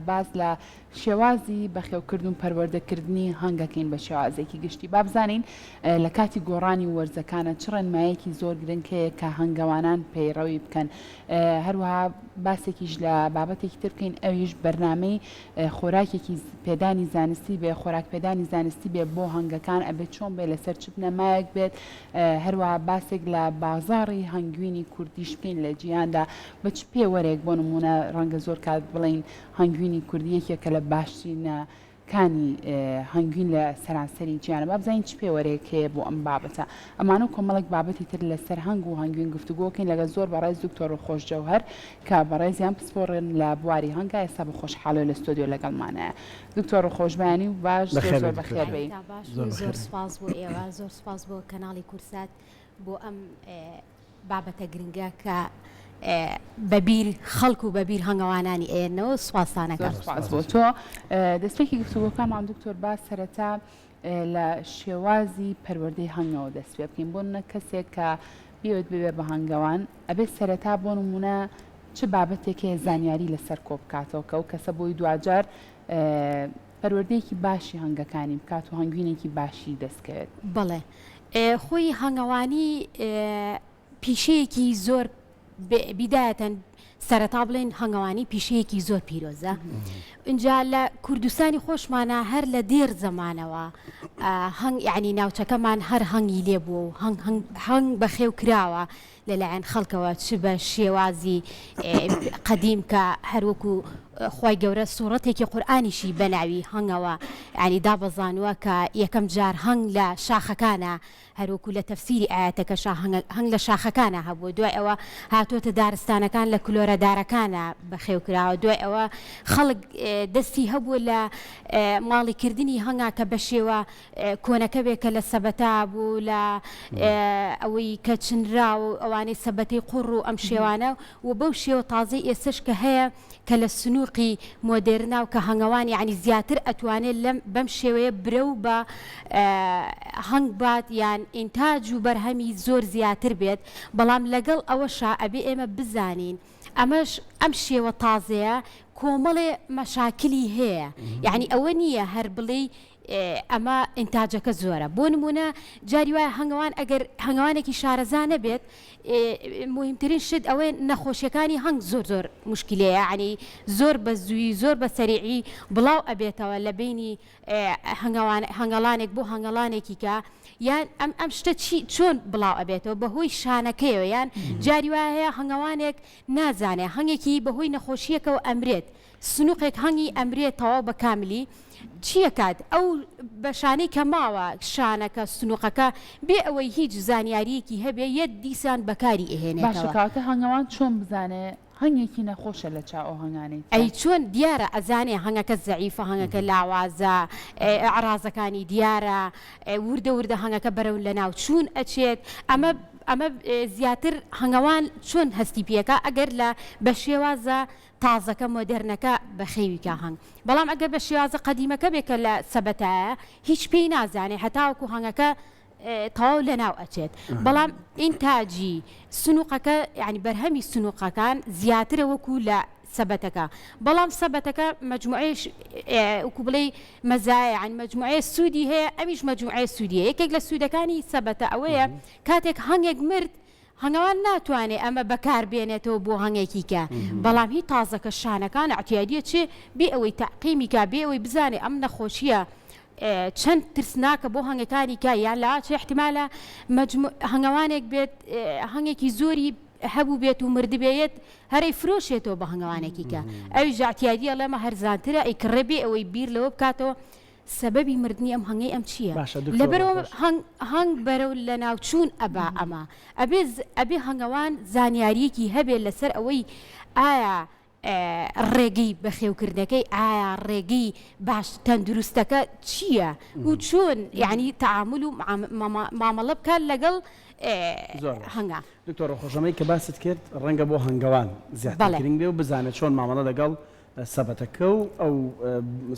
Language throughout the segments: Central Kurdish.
باس لە شێوازی بەخێوکردن و پەروەردەکردنی هەنگەکەین بە شێوازێکی گشتی. با بزانین لە کاتی گۆڕانی وەرزەکانە چ ڕێنمایەکی زۆر گرنگ هەیە کە هەنگەوانان پەیڕەوی بکەن. هەروەها باسێکیش لە بابەتێکی تر بکەین ئەویش بەرنامەی خۆراکێکی پێدانی زانستی بێ، خۆراک پێدانی زانستی بێ بۆ هەنگەکان ئەبێت چۆن بێ لەسەر چ بنەمایەک بێت. هەروەها باسێک لە بازاڕی هەنگوینی کوردیش بکەین لە جیهاندا بە چ پێوەرێک بۆ نموونە ڕەنگە زۆر کات بڵێین هەنگوینی کوردی یەکێکە لە باشترینە کانی هەنگوین لە سەرانسەری جیهانە با بزانین چ پێوەرێک هەیە بۆ ئەم بابەتە ئەمانە و کۆمەڵێک بابەتی تر لەسەر هەنگ و هەنگوین گفتوگۆکەین لەگەڵ زۆر بەڕێز دکتۆر ڕوخۆش جەوهەر کە بەڕێزیان پسپۆڕن لە بواری هەنگا ئێستا بە خۆشحاڵیەوە لە ستۆدیۆ لەگەڵمانایە دکتۆر ڕوخۆش بەیانی و باش زۆر زۆر بەخێر بێی. باش زۆر سوپاس بۆ ئێوە زۆر سوپاس بۆ کەناڵی کورسات بۆ ئەم بابەتە گرنگە کە بە بیر خەڵک و بە بیر هەنگەوانانی ئەیەنەوە سوپاستانەکەم. زۆر سوپاس بۆ تۆ. دەستپێکی گفتوگۆکانمان دکتۆر با سەرەتا لە شێوازی پەروەردەی هەنگەوە دەست پێ بکەین بۆ نمونە کەسێک کە بیەوێت ببێ بە هەنگەوان ئەبێ سەرەتا بۆ نمونە چ بابەتێک هەیە زانیاری لەسەر کۆ بکاتەوە کە ئەو کەسە بۆی دواجار پەروەردەیەکی باشی هەنگەکانی بکات و هەنگوینێکی باشی دەست کەوێت. بەڵێ خۆی هەنگەوانی پیشەیەکی زۆر بیدایەتەن سەرەتا بڵێن هەنگەوانی پیشەیەکی زۆر پیرۆزە اینجا لە کوردستانی خۆشمانە هەر لە دێر زەمانەوە هەنگ یعنی ناوچەکەمان هەر هەنگی لێ بووە و هەنگ هەنگ هەنگ بەخێو کراوە لەلایەن خەڵکەوە چ بە شێوازی قەدیم کە هەروەکو خوای گەورە سوڕەتێکی قورئانیشی بەناوی هەنگەوە یانی دابەزانووە کە یەکەم جار هەنگ لە شاخەکانە هەروەکو لە تەفسیری ئایەتەکەشا هەنگ لە شاخەکانە هەبووە دوای ئەوە هاتووەتە دارستانەکان لە کلۆرە دارەکانە بەخێو کراوە دوای ئەوە خەڵک دەستی هەبووە لە ماڵی کردنی هەنگا کە بە شێوە کۆنەکە بێ کە لە سەبەتە بوو لە ئەوەی کە چنرا و ئەوانەی سەبەتەی قوڕ و ئەم شێوانە و بەو شێوە تازەی ئێستەش کە هەیە کە لە سنووقی مۆدێرنا و کە هەنگەوان یانی زیاتر ئەتوانێ لەم بەم شێوەیە برەو بە هەنگ بات یان ئینتاج و بەرهەمی زۆر زیاتر بێت بەڵام لەگەڵ ئەوەشا ئەبێ ئێمە بزانین ئەمەش ئەم شێوە تازەیە کۆمەڵێ مەشاکلی هەیە یانی ئەوە نییە هەر بڵێی ئەمە ئینتاجەکە زۆرە بۆ نمونە جاری وایە هەنگەوان ئەگەر هەنگەوانێکی شارەزا نەبێت مهمترین شت ئەوەیە نەخۆشیەکانی هەنگ زۆر زۆر مشکلەیە عنی زۆر بە زووی زۆر بە سەریعی بڵاو ئەبێتەوە لە بینی هەنگەوان هەنگەڵانێک بۆ هەنگەڵانێکی کە یان ئەم ئەم شتە چی چۆن بڵاو ئەبێتەوە بەهۆی شانەکەیەوە یان جاری وایە هەیە هەنگەوانێک نازانێ هەنگێکی بەهۆی نەخۆشیەکەوە ئەمرێت سنوقێک هەنگی ئەمرێ تەواو بە کاملی چیەکات ئەو بەشانەی کە ماوە شانەکە سنوقەکە بێ ئەوەی هیچ زانیاریەکی هەبێ یەت دیسان بەکاری باشە ئەهێنێتەوە. کەواتە هەنگەوان چۆن بزانێ هەنگێکی نەخۆشە لە چاو ئەو هەنگانەی ترا؟ ئەی چۆن دیارە ئەزانێ هەنگەکە زەعیفە هەنگەکە لاوازە ئەعرازەکانی دیارە وردە وردە هەنگەکە بەرەو لەناوچوون ئەچێت ئەمە ئەمە زیاتر هەنگەوان چۆن هەستی پێکا ئەگەر لە بە شێوازە تازەکە مۆدێرنەکە بەخێوی کا هەنگ بەڵام ئەگەر بە شێوازە قەدیمەکە بێ کە لە سەبەتایە هیچ پێی نازانێ هەتاوەکو هەنگەکە تەواو لەناو ئەچێت بەڵام ئینتاجی سنوقەکە یعنی بەرهەمی سنوقەکان زیاترە وەکو لە سەبەتەکە بەڵام سەبەتەکە مجموعەیەش وەکو بڵێی مەزایە یعنی مجموعەیە سوودی هەیە ئەمیش مجموعەیە سوودی هەیە یەکێک لە سوودەکانی سەبەتە ئەوەیە کاتێک هەنگێک مرد هەنگەوان ناتوانێ ئەمە بەکار بێنێتەوە بۆ هەنگێکی کە، بەڵام هی تازەکە شانەکان ئەعتیادیە چێ بێ ئەوەی تەعقیمی کا بێ ئەوەی بزانێ ئەم نەخۆشیە چەند ترسناکە بۆ هەنگەکانی کا یان لە چ ئیحتیمالە مەجموع هەنگەوانێک بێت هەنگێکی زۆری هەبوو بێت و مردبێت هەر ئەیفرۆشێتەوە بە هەنگەوانێکی کە ئەویش ئەعتیادیە ئەڵێ ئەمە هەرزانترە ئەیکڕێ بێ ئەوەی بیر لەوە بکاتەوە سەبەبی مردنی ئەم هەنگەی ئەم چییە؟ باشە دکتۆر لەبەرئەوە ڕەخۆش. هەنگ هەنگ بەرەو لەناوچوون ئەبا ئەمە ئەبێ ئەبێ هەنگەوان زانیاریەکی هەبێ لەسەر ئەوەی ئایا ڕێگەی بەخێوکردنەکەی ئایا ڕێگەی باش تەندروستەکە چییە و چۆن یعنی تەعامول و مامەڵە بکات لەگەڵ زۆر باش هەنگا. دکتۆر ڕەخۆش ئەمەی کە باست کرد ڕەنگە بۆ هەنگەوان زیاتر بەڵێ. گرنگ بێ و بزانێت چۆن مامەڵە لەگەڵ سەبەتەکە و ئەو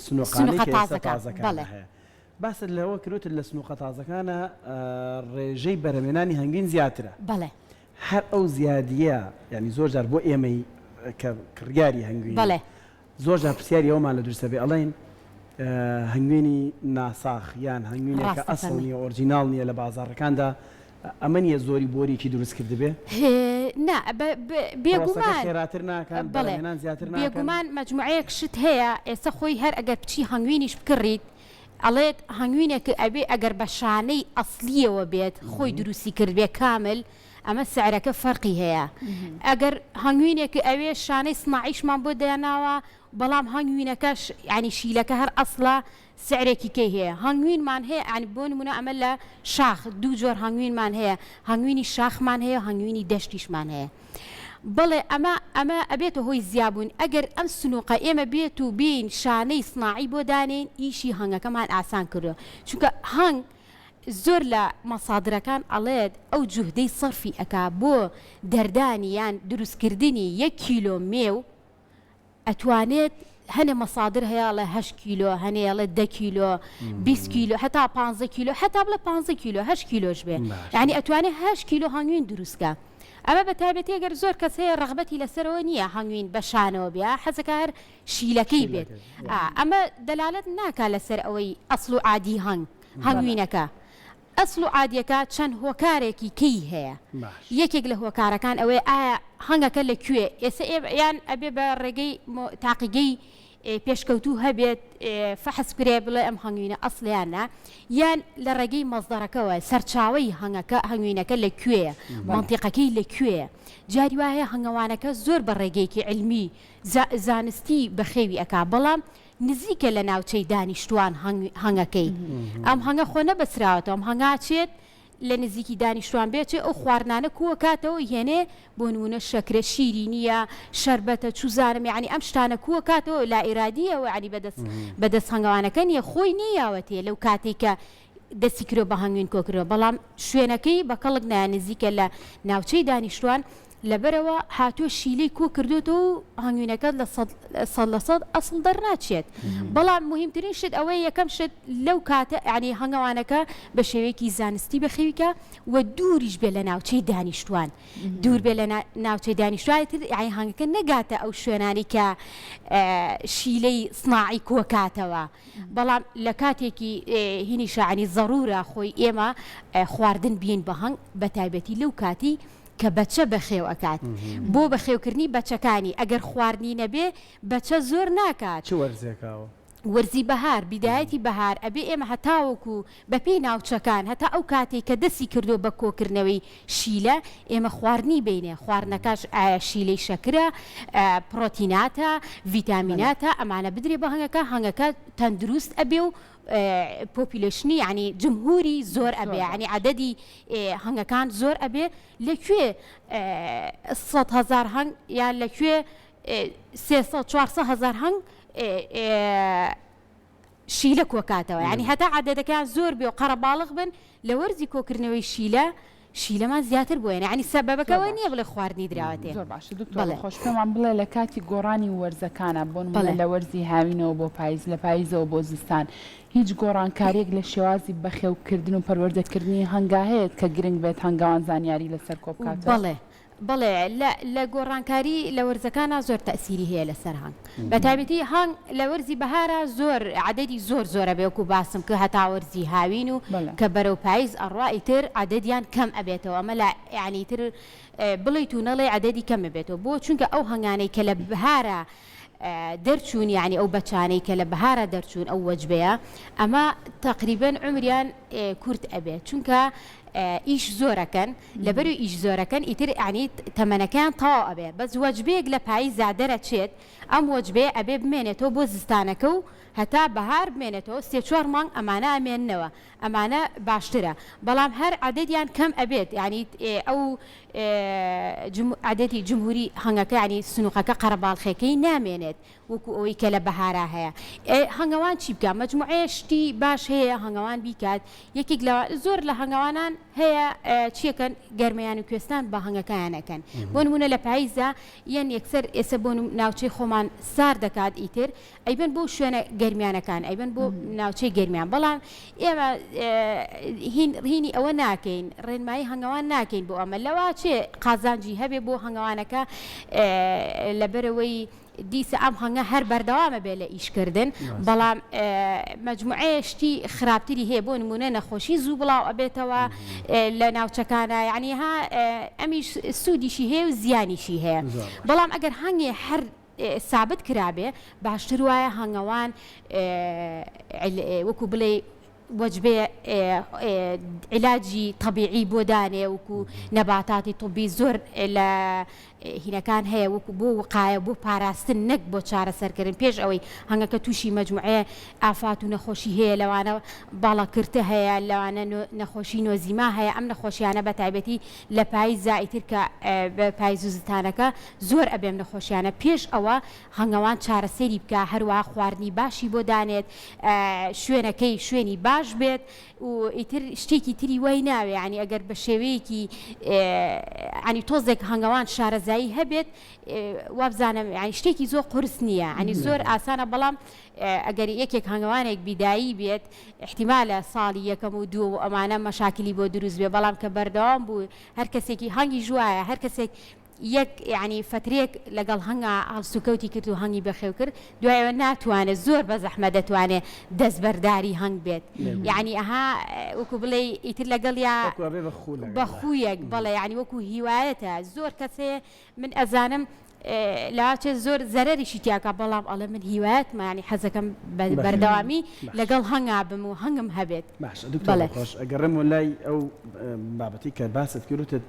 سنوقانەی سنوقە کە ئێستا تازەکان تازەکانە بەڵێ. هەیە. باست لەوە کرد وتت لە سنوقە تازەکانە ڕێژەی بەرهەمێنانی هەنگوین زیاترە. بەڵێ. هەر ئەو زیادییە یانی زۆر جار بۆ ئێمەی کە کڕیاری هەنگوینین بەڵێ. زۆر جار پرسیاری ئەوەمان لە دروست ئەبێ ئەڵێین هەنگوینی ناساغ یان هەنگوینێک کە ڕاستە ئەسڵ فەرمووی. نییە ئۆرجیناڵ نییە لە بازاڕەکاندا ئەمە نییە زۆری بۆریی دروست کردبێ؟ نا بە پرۆسەکە بێگومان خێراتر ناکەن بەڵێ بەرهەمهێنان زیاتر ناکەن؟ بێگومان مەجموعەیەک شت هەیە ئێستا خۆی هەر ئەگەر بچی هەنگوینیش بکڕیت ئەڵێت هەنگوینێک ئەبێ ئەگەر بە شانەی ئەسڵیەوە بێت خۆی دروستی کردبێ کامل ئەمە سعرەکە فەرقی هەیە ئەگەر هەنگوینێک ئەوێ شانەی سناعیشمان بۆ داناوە بەڵام هەنگوینەکەش یانی شیلەکە هەر ئەسڵە سعرێکی کەی هەیە هەنگوینمان هەیە یانی بۆ نمونە ئەمە لە شاخ دوو جۆر هەنگوینمان هەیە هەنگوینی شاخمان هەیە هەنگوینی دەشتیشمان هەیە بەڵێ ئەمە ئەمە ئەبێتە هۆی زیابوون ئەگەر ئەم سنوقە ئێمە بێت و بێین شانەی سناعی بۆ دانێین ئیشی هەنگەکەمان ئاسان کردوە چونکە هەنگ زۆر لە مەسادرەکان ئەڵێت ئەو جوهدەی سەرفی ئەکا بۆ دەردانی یان دروست کردنی یەک کیلۆ مێو ئەتوانێت هەنێ مەسادر هەیە ئەڵێ هەشت کیلۆ هەنێ ئەڵێ دە کیلۆ 20 کیلۆ هەتا 15 کیلۆ هەتا بڵێ 15 کیلۆ هەشت کیلۆش بێ یعنی ئەتوانێ هەشت کیلۆ هەنگوین دروست کا ئەمە بە تایبەتی ئەگەر زۆر کەس هەیە ڕەغبەتی لەسەرەوە نییە هەنگوین بە شانەوە بێ حەزەکە هەر شیلەکەی بێت ئەمە دەلالەت ناکا لەسەر ئەوەی ئەسڵ و عادی هەنگ هەنگوینەکە ئەسڵ و عادیەکە چەند هۆکارێکی کەی هەیە یەکێک لە هۆکارەکان ئەوەیە ئایا هەنگەکە لە کوێ ئێسە یان ئەبێ بە ڕێگەی تاقیگەی پێشکەوتوو هەبێت فەحس بکرێ بڵێ ئەم هەنگوینە ئەسڵە یان نا یان لە ڕێگەی مەسدەرەکەوە سەرچاوەی هەنگەکە هەنگوینەکە لە کوێیە مەنتیقەکەی لە کوێیە جاری وا هەیە هەنگەوانەکە زۆر بە ڕێگەیەکی عیلمی زانستی بەخێوی ئەکا بەڵام نزیکە لە ناوچەی دانیشتوان هەنگەکەی ئەم هەنگە خۆ نەبەسراوەتەوە ئەم هەنگا چێت لە نزیکی دانیشتوان بێ چێ ئەو خواردنانە کووەکاتەوە یێنێ بۆ نمونە شەکرە شیرینیە شەربەتە چوزانم یعنی ئەم شتانە کووەکاتەوە لا ئیرادیەوە یعنی بەدەست بەدەست هەنگەوانەکە نیە خۆی نەیاوەتێ لەو کاتێک کە دەستی کرۆ بە هەنگوین کۆکردەوە بەڵام شوێنەکەی بە کەڵک نایە نزیکە لە ناوچەی دانیشتوان لەبەرئەوە هاتووە شیلەی کۆ کردۆتەوە و هەنگوینەکە لە سەد سەد لە سەد ئەسڵ دەرناچێت بەڵام موهیمترین شت ئەوەیە یەکەم شت لەو کاتە یانی هەنگەوانەکە بە شێوەیەکی زانستی بەخێویکە و دووریش بێ لە ناوچەی دانیشتوان دوور بێ لە ناوچەی دانیشتوانی تر یانی هەنگەکە نەگاتە ئەو شوێنانی کە شیلەی سناعی کۆکاتەوە بەڵام لە کاتێکی هینیشا یانی زەرورە خۆی ئێمە خواردن بین بە هەنگ بە تایبەتی لەو کاتی کە بەچە بەخێو ئەکات بۆ بەخێوکردنی بەچەکانی ئەگەر خواردنی نەبێ بەچە زۆر ناکات. چ وەرزێکە ئەوە؟ وەرزی بەهار بیدایەتی بەهار ئەبێ ئێمە هەتاوەکو بەپێی ناوچەکان هەتا ئەو کاتەی کە دەستی کردووە بە کۆکردنەوەی شیلە ئێمە خواردنی بینێ خواردنەکەش ئایا شیلەی شەکرە پڕۆتیناتە ڤیتامیناتە ئەمانە بدرێ بە هەنگەکە هەنگەکە تەندروست ئەبێ و population ی یانی جمهوری زۆر ئەبێ یانی عەدەدی هەنگەکان زۆر ئەبێ لە کوێ 100 هەزار هەنگ یان لە کوێ 300 400 هەزار هەنگ شیلە کۆکاتەوە یانی هەتا عەدەدەکەیان زۆر بێ و قەرەباڵغ بن لە وەرزی کۆکردنەوەی شیلە شیلەمان زیاتر بۆ یێنێ یانی سەبەبەکە ئەوە نییە بڵێ خواردنی دراوەتێ. زۆر باشە دکتۆر خۆش پێمان بڵێ لە کاتی گۆڕانی وەرزەکانا بۆ نمونە لە وەرزی هاوینەوە بۆ پایز لە پایزەوە بۆ زستان هیچ گۆڕانکاریەک لە شێوازی بەخێوکردن و پەروەردەکردنی هەنگا هەیە کە گرنگ بێت هەنگاوان زانیاری لەسەر کۆبکاتەوە؟ بەڵێ بەڵێ لە لە گۆڕانکاری لە وەرزەکانا زۆر تەئسیری هەیە لەسەر هەنگ بە تایبەتی هەنگ لە وەرزی بەهارا زۆر عەدەدی زۆر زۆرە بێ وەکو باسم کرد هەتا وەرزی هاوین و کە بەرەو پایز ئەڕوا ئیتر عەدەدیان کەم ئەبێتەوە ئەمە لە یانی ئیتر بڵێیت و نەڵێی عەدەدی کەم ئەبێتەوە بۆ چونکە ئەو هەنگانەی کە لە بەهارا دەرچوون یانی ئەو بەچانەی کە لە بەهارا دەرچوون ئەو وەجبەیە ئەمە تەقریبەن عومریان کورت ئەبێ چونکە ئیش زۆرەکەن لەبەرو ئیش زۆرەکەن ئیتر یانی تەمەنەکەیان تەواو ئەبێ بەس وەجبەیەک لە پایزا دەرەچێت ئەم وەجبەیە ئەبێ بمێنێتەوە بۆ زستانەکە و هەتا بەهار بمێنێتەوە سێ چوار مانگ ئەمانە ئەمێننەوە ئەمانە باشترە بەڵام هەر عەدەدیان کەم ئەبێت یانی ئەو عەدەدی جمهوری هەنگەکە یانی سنوقەکە قەرەباڵخێکەی نامێنێت وەکو ئەوەی کە لە بەهارا هەیە. ئێ هەنگەوان چی بکا؟ مەجموعەیە شتی باش هەیە هەنگەوان بیکات، یەکێک لە زۆر لە هەنگەوانان هەیە چیەکەن گەرمەیان و کوێستان بە هەنگەکایان ئەکەن. بۆ نموونە لە پاییزا یەن یەکسەر ئێسە بۆ ناوچەی خۆمان سارد دەکات ئیتر ئەیبەن بۆ شوێنە گەرمیانەکان ئەیبەن بۆ ناوچەی گەرمیان بەڵام ئێمە هین هینی ئەوە ناکەین ڕێنمایی هەنگەوان ناکەین بۆ ئەمە لەوا چێ قازانجی هەبێ بۆ هەنگەوانەکە لەبەرەوەی. دیسە ئەم هەنگە هەر بەردەوامە بێ لە ئیش کردن بەڵام مەجموعەیە شتی خراپتری هەیە بۆ نمونە نەخۆشی زوو بڵاو ئەبێتەوە لە ناوچەکانە یعنی ها ئەمیش سوودیشی هەیە و زیانیشی هەیە بەڵام ئەگەر هەنگێ هەر سابت کرابێ باشتر وایە هەنگەوان وەکو بڵێ وەجبێ عیلاجی تەبیعی بۆ دانێ وەکو نەباتاتی طبی زۆر لە هینەکان هەیە وەکو بۆ وقایە بۆ پاراستن نەک بۆ چارەسەرکردن پێش ئەوەی هەنگەکە تووشی مەجموعەیە ئافات و نەخۆشی هەیە لەوانە باڵەکرتە هەیە لەوانە نەخۆشی نۆزیما هەیە ئەم نەخۆشیانە بە تایبەتی لە پاییزا ئیتر کە بە پایز و زستانەکە زۆر ئەبێم نەخۆشیانە پێش ئەوە هەنگەوان چارەسەری بکا هەروەها خواردنی باشی بۆ دانێت شوێنەکەی شوێنی باش بێت و ئیتر شتێکی تری وای ناوێ یانی ئەگەر بە شێوەیەکی ینی تۆزێک هەنگەوان شارەزایی هەبێت وابزانم ینی شتێکی زۆر قورس نییە ینی زۆر ئاسانە بەڵام ئەگەر یەکێک هەنگەوانێک بیدایی بێت احتیمالە ساڵی یەکەم و دوو و ئەمانە مەشاکلی بۆ دروست بێ بەڵام کە بەردەوام بوو هەر کەسێکی هەنگی ژوایە هەر کەسێک یەک یانی فەترەیەک لەگەڵ هەنگا هەڵسوکەوتی کرد و هەنگی بەخێو کرد دوای ئەوە ناتوانێت زۆر بە زەحمەت دەتوانێت دەستبەرداری هەنگ بێت یانی ئەها وەکو بڵێی ئیتر لەگەڵیا وەکو ئەبێ بە خوو لەگەڵیا. بە خوویەک بەڵێ یانی وەکو هیوایەتە زۆر کەس هەیە من ئەزانم لەواچێ زۆر زەرەریشی تیاکا بەڵام ئەڵێ من هیوایەتمە یانی حەزەکەم بە بەخێو بەردەوامی باشە. لەگەڵ هەنگا بم و هەنگم هەبێت باشە دکتۆر بەڵێ. ڕووخۆش ئەگەڕێمەوە لای ئەو بابەتەی کە باست کرد وتت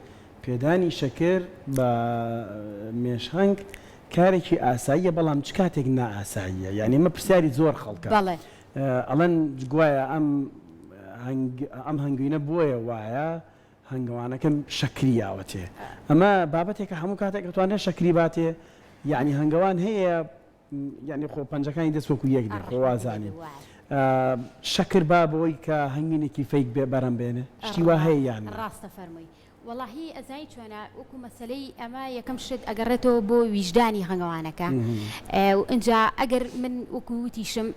پێدانی شەکر بە مێشهەنگ کارێکی ئاساییە بەڵام چ کاتێک نائاساییە یانی ئەمە پرسیاری زۆر خەڵکە بەڵێ. ئەڵێن گوایە ئەم هەنگ ئەم هەنگوینە بۆیە وایە هەنگەوانەکە شەکری یاوەتێ ئەمە بابەتێکە هەموو کاتێک ئەتوانرێت شەکری باتێ یانی هەنگەوان هەیە یانی خۆ پەنجەکانی دەست وەکو یەک نین خۆ وازانین شەکر با بەوەی کە هەنگوینێکی فەیک بێ بەرەم بێنێ شتی وا هەیە یان نا؟ ڕاستە فەرمووی. وەڵاهی ئەزانی چۆنە وەکو مەسەلەی ئەمە یەکەم شت ئەگەڕێتەوە بۆ ویژدانی هەنگەوانەکە و ئینجا ئەگەر من وەکو وتیشم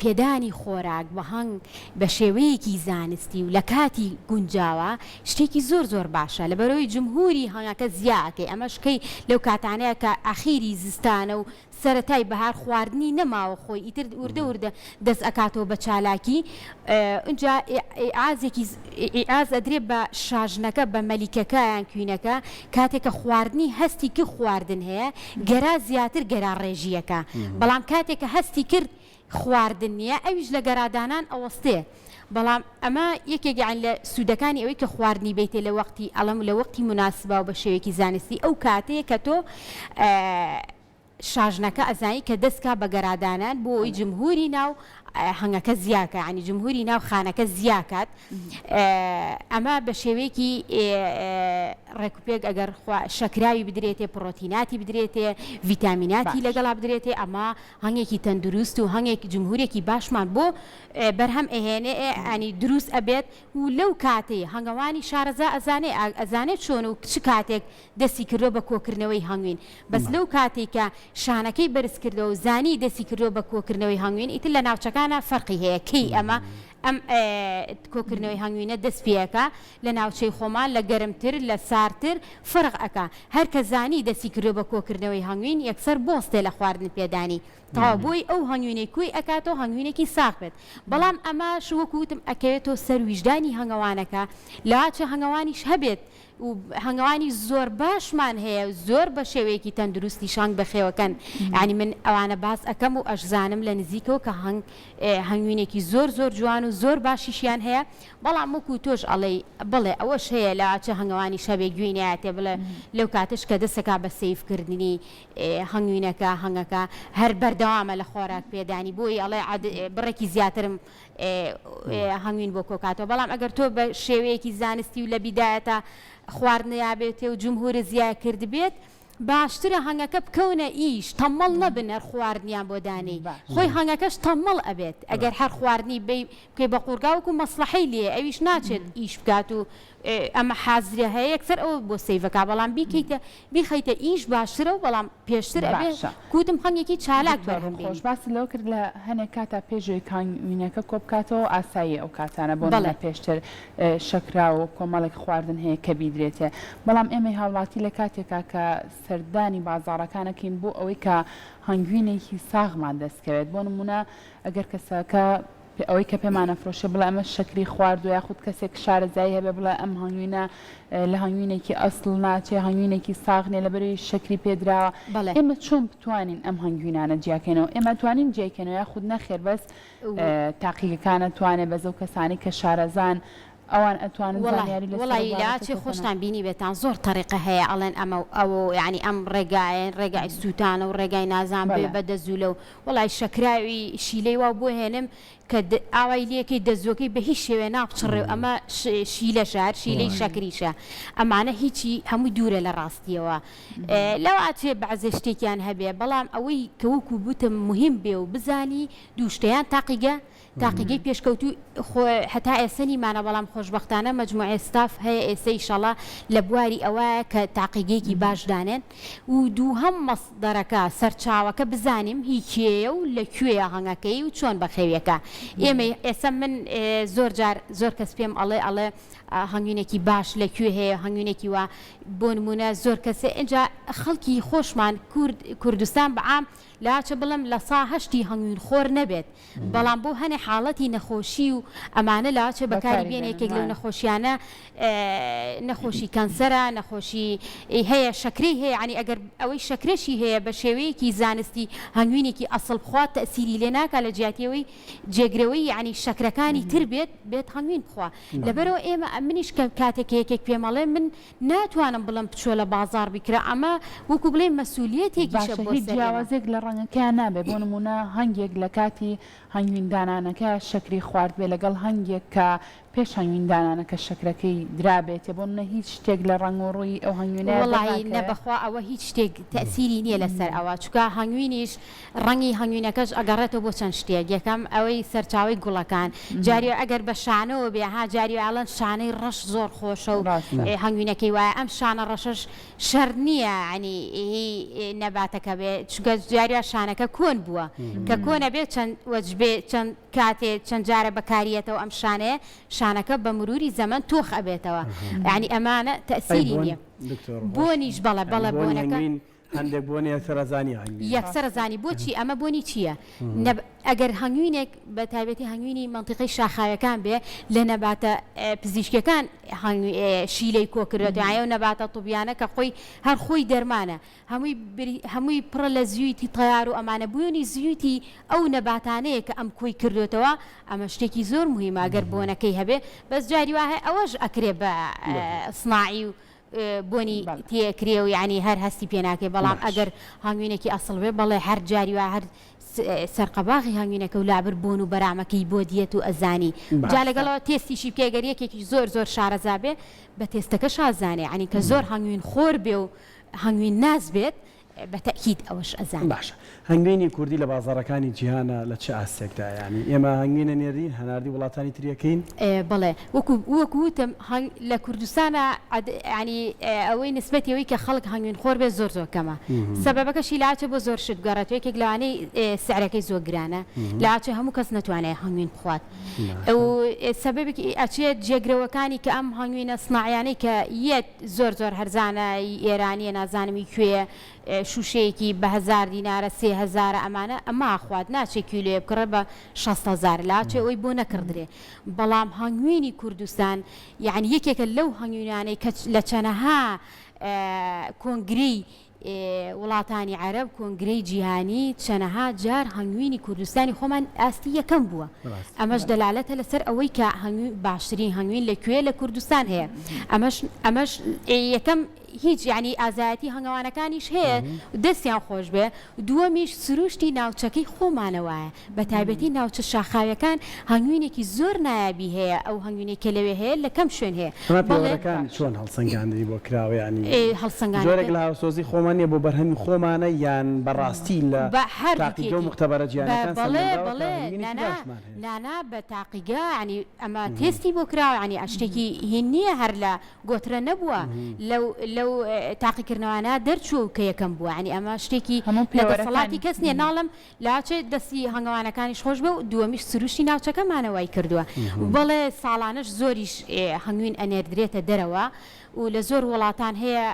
پێدانی خۆراک بە هەنگ بە شێوەیەکی زانستی و لە کاتی گونجاوە شتێکی زۆر زۆر باشە لەبەرئەوەی جمهوری هەنگەکە زیا ئەکەی ئەمەش کەی لەو کاتانەیە کە ئاخیری زستانە و سەرەتای بەهار خواردنی نەماوە خۆی ئیتر وردە وردە دەست ئەکاتەوە بە چالاکی ئینجا ئیعازێکی ئیعاز ئەدرێ بە شاژنەکە بە مەلیکەکە یان کوینەکە کاتێک کە خواردنی هەستی کرد خواردن هەیە گەرا زیاتر گەرا ڕێژیەکە بەڵام کاتێک کە هەستی کرد خواردن نیە ئەویش لە گەرادانان ئەوەستێ بەڵام ئەمە یەکێک یانی لە سوودەکانی ئەوەی کە خواردنی بەیتێ لە وەقتی ئەڵێم لە وەقتی موناسبا و بە شێوەیەکی زانستی ئەو کاتەیە کە تۆ شاژنەکە ئەزانی کە دەست کا بە گەرادانان بۆ ئەوەی جمهوری ناو هەنگەکە زیا کا یانی جمهوری ناو خانەکە زیا کات ئەمە بە شێوەیەکی ڕێکوپێک ئەگەر شەکراوی بدرێتێ پڕۆتیناتی بدرێتێ ڤیتامیناتی لەگەڵا بدرێتێ ئەمە هەنگێکی تەندروست و هەنگێک جمهورێکی باشمان بۆ بەرهەم ئەهێنێ ینی دروست ئەبێت و لەو کاتەی هەنگەوانی شارەزا ئەزانێ ئەزانێ چۆن و چ کاتێک دەستی کردوە بە کۆکردنەوەی هەنگوین بەس لەو کاتەی کە شانەکەی بەرز کردەوە و زانی دەستی کردوە بە کۆکردنەوەی هەنگوین ئیتر لە ناوچەکانا فەرقی هەیە کەی ئەمە ئەم کۆکردنەوەی هەنگوینە دەست پێ ئەکا لە ناوچەی خۆمان لە گەرمتر لە ساردتر فەرق ئەکا هەر کە زانی دەستی کردوە بە کۆکردنەوەی هەنگوین یەکسەر بۆستێ لە خواردن پێدانی تەواو بۆی ئەو هەنگوینەی کۆی ئەکاتەوە هەنگوینێکی ساغ بێت بەڵام ئەمەش وەکو وتم ئەکەوێتەوە سەر ویژدانی هەنگەوانەکە لەواچێ هەنگەوانیش هەبێت و هەنگەوانی زۆر باشمان هەیە زۆر بە شێوەیەکی تەندروستیش هەنگ بەخێوەکەن یانی من ئەوانە باس ئەکەم و ئەشزانم لە نزیکەوە کە هەنگ هەنگوینێکی زۆر زۆر جوان و زۆر باشیشیان هەیە بەڵام وەکو تۆش ئەڵێی بڵێ ئەوەش هەیە لە چ هەنگەوانیش هەبێ گوێی نایەتێ بڵێ لەو کاتەش کە دەسەکا بە سەیف کردنی هەنگوینەکە هەنگەکە هەر بەردەوامە لە خۆراک پێدانی بۆی ئەڵێ بڕێکی زیاترم هەنگوین بۆ کۆکاتەوە بەڵام ئەگەر تۆ بە شێوەیەکی زانستی و لە بیدایەتە خواردنیابێتێ و جمهورت زیای کردبێت باشترە هەنگەکە بکەونە ئیش تەمەڵ نەبن هەر خواردنیان بۆ دانێی خۆی هەنگەکەش تەمەڵ ئەبێت ئەگەر هەر خواردنی بەی بکەی بە قوڕگا وەکو مەسڵەحەی لێیە ئەویش ناچێت ئیش بکات و ئەمە حازرە هەیە یەکسەر ئەوە بۆ سەیڤەکا بەڵام بیکەیتە بیخەیتە ئیش باشترە و بەڵام پێشتر ئەبێ باشە کوتم هەنگێکی چالاک دکتۆر بەرهەم ڕووخۆش بێنی. باست لەوە کرد لە هەنێک کاتا پێش ئەوەی کانگوینەکە کۆبکاتەوە ئاساییە ئەو کاتانە بۆ بەڵێ. نمونە پێشتر شەکراو و کۆمەڵێک خواردن هەیە کە بیدرێتێ بەڵام ئێمەی هاوڵاتی لە کاتێکا کە. سەردانی بازاڕەکانەکەین بۆ ئەوەی کە هەنگوینێکی ساغمان دەست کەوێت بۆ نمونە ئەگەر کەسەکە ئەوەی کە پێمان ئەفرۆشێ بڵێ ئەمە شەکری خواردوە یاخود کەسێک شارەزایی هەبێ بڵێ ئەم هەنگوینە لە هەنگوینێکی ئەسڵ ناچێ هەنگوینێکی ساغ نیە لەبەرئەوەی شەکری پێدراوە بەڵێ. ئێمە چۆن بتوانین ئەم هەنگوینانە جیاکەینەوە ئێمە توانین جیایکەینەوە یاخود نەخێر بەس تاقیگەکان ئەتوانێ بەس ئەو کەسانەی کە شارەزان ئەوان ئەتوانن وەڵای زانیاری لەسەر ئەو وەڵایی لە بابەتە چێ کۆکەنەوە. خۆشتان بینیبێتان زۆر تەریقە هەیە ئەڵێن ئەمە و ئەوە و یانی ئەم ڕێگایە ڕێگای سووتانە و ڕێگای نازانم بێ بەڵێ. بە دەزوولە و وەڵای شەکراوی شیلەی واو بۆ هێنم کە ئاوای لێکەی دەزووەکەی بە هیچ شێوەیە ناپچڕێ و ئەمە شیلەشە هەر شیلەی شەکریشە ئەمانە هیچی هەمووی دوورە لە ڕاستیەوە لەواتێ بەعزێ شتێکیان هەبێ بەڵام ئەوەی کە وەکوو بوتم موهیم بێ و بزانی دوو شتە یان تاقیگە تاقیگەی پێشکەوتوو خۆ هەتا ئێسە نیمانە بەڵام خۆشبەختانە مەجموعێ ستاف هەیە ئێسە ئیشەڵا لە بواری ئەوایە کە تاقیگەیەکی باش دانێن و دووهەم مەسدەرەکە سەرچاوەکە بزانیم هی کێیە و لە کوێیە هەنگەکەی و چۆن بەخێویەکە ئێمەی ئێسە من زۆر جار زۆر کەس پێم ئەڵێ ئەڵێ هەنگوینێکی باش لە کوێ هەیە هەنگوینێکی وا بۆ نمونە زۆر کەسێ ئینجا خەڵکی خۆشمان کورد کوردستان بە عام لاچە بڵێم لە سا هەشتی هەنگوین خۆر نەبێت بەڵام بۆ هەنێ حاڵەتی نەخۆشی و ئەمانە لاچێ بەکاری بێنێ یەکێک لەو نەخۆشیانە نەخۆشی کەنسەرە نەخۆشی هەیە شەکرەی هەیە عنی ئەگەر ئەوەی شەکرەشی هەیە بە شێوەیەکی زانستی هەنگوینێکی ئەسڵ بخوات تەسیری لێ ناکا لە جیاتیەوەی جێگرەوەی یعنی شەکرەکانی تر بێت بێت هەنگوین بخوا لەبەرەوە ئێمە منیش کە کاتێک کە یەکێک پێمەڵێ من ناتوانم بڵێم بچۆ لە بازاڕ بیکرە ئەمە وەکو بڵێی مەسولیەتێکیشە باشە بۆ هیچ سەر ئێمە. جیاوازیەک لە ڕەنگەکەیان نابێ بۆ نمونە هەنگێک لە کاتی هەنگوین دانانەکە شەکری خواردبێ لەگەڵ هەنگێک کە پێش هەنگوین دانانەکە شەکرەکەی درابێتێ بۆ نمونە هیچ شتێک لە ڕەنگ و ڕووی ئەو هەنگوینەیا وەڵایی نە دەرناکەوێ؟ بەخوا ئەوە هیچ شتێک تەئسیری نیە لەسەر ئەوە چونکە هەنگوینیش ڕەنگی هەنگوینەکەش ئەگەڕێتەوە بۆ چەند شتێک یەکەم ئەوەی سەرچاوەی گوڵەکان جاری ئەگەر بە شانەوە بێ ها جاری ئەڵێن شانەی ڕەش زۆر خۆشە و هەنگوینەکەی وایە ئەم شانە ڕەشەش شەرت نییە ینی هی نەباتەکە بێ چونکە جاری وا شانەکە کۆن بووە کە کۆنە بێ چەند وەجبێ چەند کاتێ چەند جارە بەکاریەتەوە ئەم شانەیە شانەکە بە مروری زەمەن تۆخ ئەبێتەوە یعنی ئەمانە تەسیری نییە بۆنیش بەڵێ بەڵێ بۆنەکە هەندێک بۆنی یەکسەر ئەزانی هەنگوینە. یەکسەر ئەزانی بۆچی ئەمە بۆنی چییە؟ نەب ئەگەر هەنگوینێک بە تایبەتی هەنگوینی مەنتیقەی شاخاویەکان بێ لە نەباتە پزیشکیەکان هەنگوی شیلەی کۆ کردوەتەوە یانی ئەو نەباتە طبیانە کە خۆی هەر خۆی دەرمانە هەمووی بری هەمووی پڕە لە زیوتی تەیار و ئەمانە بۆنی زیوتی ئەو نەباتانەیە کە ئەم کۆی کردوەتەوە ئەمە شتێکی زۆر موهیمە ئەگەر بۆنەکەی هەبێ بەس جاری وا هەیە ئەوەش ئەکرێ بە سناعی و بۆنی تێ ئەکرێ و یانی هەر هەستی پێ ناکەی بەڵام ئەگەر هەنگوینێکی ئەسڵ بێ بەڵێ هەر جاری وا هەر سەرقەباغی هەنگوینەکە و لابر بۆن و بەرامەکەی بۆ دیەت و ئەزانی جا لەگەڵەوە تێستیشی بکەی گەر یەکێکی زۆر زۆر شارەزا بێ بە تێستەکەش ئازانێ یانی کە زۆر هەنگوین خۆر بێ و هەنگوین ناس بێت بە تەئکید ئەوەش ئەزانێ. باشە هەنگوینی کوردی لە بازاڕەکانی جیهانا لە چ ئاستێکدایە؟ یانی ئێمە هەنگوین ئەنێرین هەناردی وڵاتانی تری ئەکەین؟ بەڵێ وەکو وەکو وتم هەنگ لە کوردستانا عەد یانی ئەوەی نسبەتی ئەوەی کە خەڵک هەنگوین خۆر بێت زۆر زۆر کەمە سەبەبەکەشی لاچێ بۆ زۆر شت بگەڕێتەوە یەکێک لەوانەی سعرەکەی زۆر گرانە لاچێ هەموو کەس نەتوانێ هەنگوین بخوات و سەبەبێکی ئەچێت جێگرەوەکانی کە ئەم هەنگوینە سناعیانەی کە یەت زۆر زۆر هەرزانە ی ئێرانیە نازانم ی کوێیە شوشەیەکی بە هەزار دینارە 3000 ئەمانە ئەمە ئەخوات ناچێ کیلۆیە بکڕێ بە 6 هەزار لاچێ ئەوی بۆ نەکڕدرێ بەڵام هەنگوینی کوردستان یعنی یەکێکە لەو هەنگوینانەی کە لە چەنەها کۆنگرەی وڵاتانی عەرەب کۆنگرەی جیهانی چەنەها جار هەنگوینی کوردستانی خۆمان ئاستی یەکەم بووە ئەمەش دەلالەتە لەسەر ئەوەی کە هەنگوین باشترین هەنگوین لە کوێ لە کوردستان هەیە ئەمەش ئەمەش یەکەم هیچ یعنی ئازایەتی هەنگەوانەکانیش هەیە دەستیان خۆش بێ دووەمیش سروشتی ناوچەکەی خۆمانە وایە بە تایبەتی ناوچە شاخاویەکان هەنگوینێکی زۆر نایابی هەیە ئەو هەنگوینەی کە لەوێ هەیە لە کەم شوێن هەیە ئەمە بەڵێ پێوەرەکان چۆن هەڵسەنگاندنی بۆ کراوە یانی هەڵسەنگاندن جۆرێک لە هاوسۆزی خۆمان نیە بۆ بەرهەمی خۆمانە یان بەڕاستی لە بە تاقیگە و هەردووکیەتی موختەبەرە بە جیهانیەکان بەڵێ سەلمێنراوە کە بەڵێ هەنگوینێکی نانا باشمان هەیە؟ نانا بە تاقیگە یانی ئەمە تێستی بۆ کراوە یانی شتێکی هین نیە هەر لە گۆترە نەبووە لەو لەو. لەو تاقیکردنەوانە دەرچووە و کە یەکەم بووە یانی ئەمە شتێکی هەموو لە دەسەڵاتی پێوەرەکانی کەس نییە ناڵێم لاچێ دەستی هەنگەوانەکانیش خۆش بێ و دووەمیش سروشتی ناوچەکەمانە وای کردووە بەڵێ ساڵانەش زۆریش هەنگوین ئەنێردرێتە دەرەوە و لە زۆر وڵاتان هەیە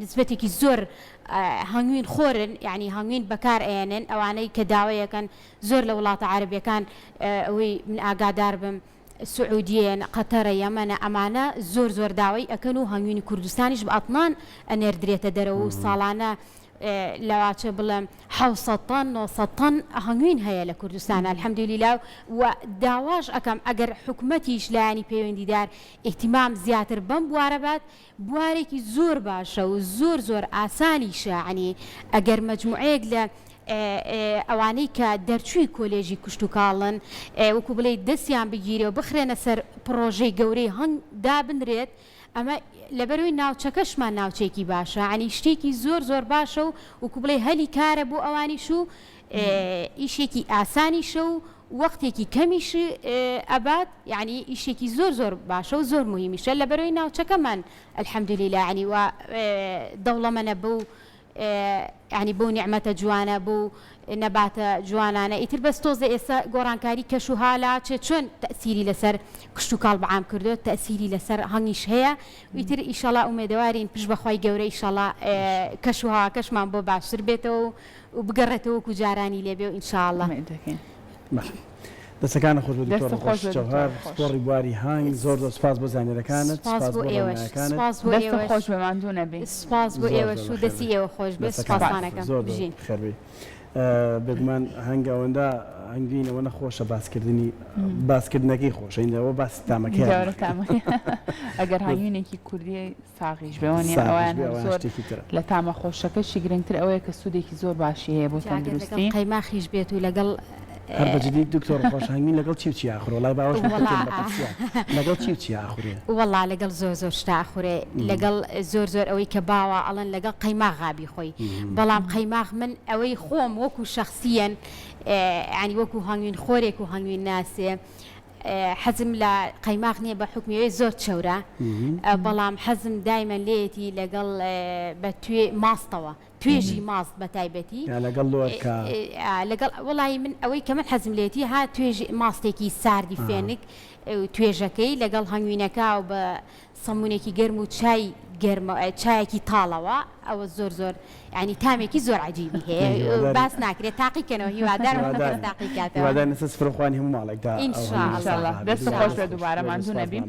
نسبەتێکی زۆر هەنگوین خۆرن یانی هەنگوین بەکار ئەیەنن ئەوانەی کە داوەیەکەن زۆر لە وڵاتە عەرەبیەکان ئەوەی من ئاگادار بم سعودیەن قەتەرە یەمەنە ئەمانە زۆر زۆر داوای ئەکەن و هەنگوینی کوردستانیش بە ئەتنان ئەنێردرێتە دەرەوە و ساڵانە لەواچە بڵێم 600 تەن 900 تەن هەنگوین هەیە لە کوردستان الحمدللە و داواش ئەکەم ئەگەر حکومەتیش لایەنی پەیوەندیدار ئیهتیمام زیاتر بەم بوارە بات بوارێکی زۆر باشە و زۆر زۆر ئاسانیشە یانی ئەگەر مەجموعەیەک لە ئەوانەی کە دەرچووی کۆلێژی کشتوکاڵن وەکو بڵێی دەستیان بگیرێ و بخرێنە سەر پڕۆژەی گەورەی هەنگ دابنرێت ئەمە لەبەرئەوەی ناوچەکەشمان ناوچەیەکی باشە یانی شتێکی زۆر زۆر باشە و وەکو بڵێی هەلی کارە بۆ ئەوانیش و ئیشێکی ئاسانیشە و وەختێکی کەمیش ئەبات یەعنی ئیشێکی زۆر زۆر باشە و زۆر موهیمیشە لەبەرئەوەی ناوچەکەمان الحمدللە یەعنی وا دەوڵەمەنە بەو یەعنی بەو نیعمەتە جوانە بەو نەباتە جوانانە ئیتر بەس تۆزێ ئێستا گۆڕانکاری کەش و ها لاچێ چۆن تەئسیری لەسەر کشتوکاڵ بەعام کردوە تەئسیری لەسەر هەنگیش هەیە ئیتر ئیشەڵا ئومێدەوارین پشت بەخوای گەورە ئیشەڵا کەش و هەواکەشمان بۆ باشتر بێتەوە و و بگەڕێتەوە وەکو جارانی لێ بێ و ان شاء اللە. ئومێد دەکەین. بەڵێ دەستەکانت خۆش بێت دکتۆر دەستت خۆش ڕوخۆش بێت دکتۆر جەوهەر ڕوخۆش. پسپۆڕی بواری هەنگ زۆر زۆر سوپاس بۆ زانیاریەکانت سوپاس سوپاس بۆ بۆ ئێوەش ڕێنمایەکانت. سوپاس بۆ دەستت ئێوەش خۆش بێ ماندوو نەبی. سوپاس بۆ زۆر زۆر ئێوەش و بەخێر دەستی بێی. ئێوە خۆش بێت دەستەکانت سوپاستان خۆش ئەکەم زۆر زۆر بژین. بەخێر بێی. بێگومان هەنگ ئەوەندە هەنگوین ئەوەنە خۆشە باسکردنی باسکردنەکەی خۆشە ئینجا ئەوە باسی تامەکەیان جارە ناکەین. تامەکەی ئەگەر هەنگوینێکی کوردی ساغیش بێ وەنیە ساغیش ئەوەیان بێ هەر ئەوەیان زۆر شتێکی ترە. لە تامە خۆشەکەشی گرنگتر ئەوەیە کە سوودێکی زۆر باشی هەیە بۆ جا گەر لەگەڵ تەندروستی. قەیماخیش بێت و لەگەڵ هەر بە جدی دکتۆر خۆش هەنگوین لەگەڵ چی و چی ئاخورێ وەڵای باوەش وەڵا بکەین بە پرسیار لەگەڵ چی و چی ئاخورێ؟ وەڵا لەگەڵ زۆر زۆر شتا ئەخورێ لەگەڵ زۆر زۆر ئەوەی کە باوە ئەڵێن لەگەڵ قەیماغا بیخۆی بەڵام قەیماغ من ئەوەی خۆم وەکو شەخسیەن یانی وەکو هەنگوین خۆرێک و هەنگوین ناسێ حەزم لە قەیماغ نییە بە حوکمی ئەوەی زۆر چەورە بەڵام حەزم دایمەن لێیەتی لەگەڵ بە توێ ماستەوە توێژی ماست بە تایبەتی یا لەگەڵ لۆرکە لەگەڵ وەڵی من ئەوەی کە من حەزم لێتی ها توێژ ماستێکی ساردی فێنک توێژەکەی لەگەڵ هەنگوینەکە و بە سەمونێکی گەرم و چای گەرمە چایەکی تاڵەوە ئەوە زۆر زۆر یانی تامێکی زۆر عەجیبی هەیە باس ناکرێت تاقی کەنەوە هیوادارم هەموو کەس تاقی کاتەوە هیوادارین لەسەر سفرەخوانی هەموو ماڵێکدا ئینشاءاللە دەست خۆش بێت دووبارە ماندوو نەبی.